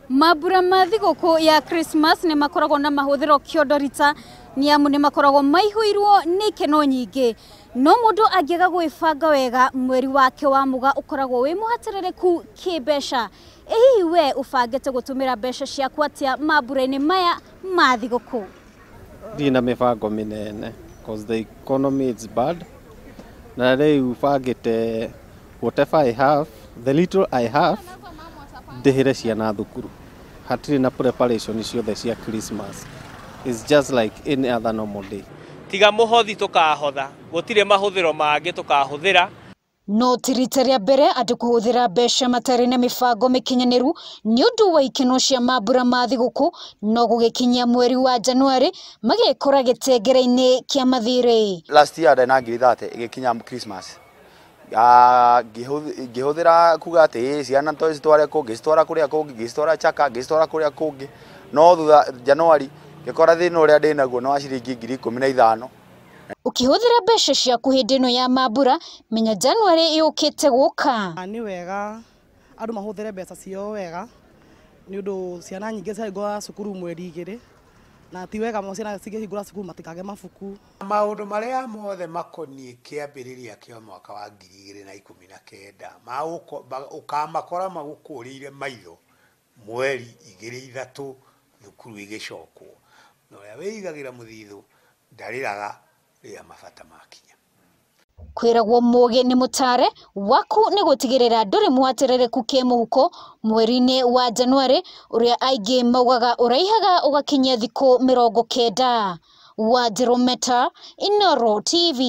Mambura ma thigũkũ ya Christmas nĩ makoragwo na mahũthĩro kĩondorita nĩ amu nĩ makoragwo maihũirwo nĩ ikeno nyingĩ. No mũndũ angĩaga gwĩbanga wega mweri wake wa Mũgaa ũkoragwo wĩ mũhatĩrĩrĩku kĩmbeca. Ĩ hihi we ũbangĩte gũtũmĩra mbeca ciaku atĩa mambura-inĩ maya ma thigũkũ? Ndirĩ na mĩbango mĩnene cause the economy is bad na rĩu bangĩte whatever I have, the little I have, ndĩhĩre ciana thukuru. Hatirĩ na preparation ciothe cia Christmas. It's just like any other normal day. Tiga mũhothi tũkahotha, gũtirĩ mahũthĩro mangĩ tũkahũthĩra. No ti rita rĩa mbere andũ kũhũthĩra mbeca matarĩ na mĩbango mĩkinyanĩru nĩ ũndũ wa ikeno cia mambura ma thigũkũ, no gũgĩkinyia mweri wa Januarĩ magekora gĩtengere-inĩ kĩa mathirĩ. Last year ndarĩ na ngiri 30 ĩgĩkinya Christmas. Ngĩhũthĩra kuga atĩ ciana to citware kũ, ngĩcitwara kũrĩa kũngĩ, ngĩcitwara Chaka, ngĩcitwara kũrĩa kũngĩ. No thutha January ngĩkora thĩna ũrĩa ndĩnaguo nĩ wa ciringi 15,000. Ũkĩhũthĩra mbeca ciaku hĩndĩ ĩno ya mambura, menya Januarĩ yũkĩte gũka. Nĩ wega andũ mahũthĩre mbeca ciao wega nĩ ũndũ ciana nyingĩ ciahingũra cukuru mweri 2 na ti wega ciana cingĩhingũra cukuru matikage mabuku. Maũndũ marĩa mothe makoniĩ kĩambĩrĩria kĩa mwaka wa 2019 ũkamakora magũkũrĩire maitho mweri 2 3 thukuru ĩgĩcokwo. Na ũrĩa wĩigagĩra mũthithũ ndarĩraga rĩrĩa mabata makinya. Kwĩragwo mũgĩ nĩ mũtare waku nĩ gũtigĩrĩra ndũrĩ mũhatĩrĩrĩku kĩmũhuko mweri-inĩ wa Januarĩ ũrĩa aingĩ maugaga ũraihaga ũgakinyia thikũ 90. Wanjirũ Meta, Inooro TV.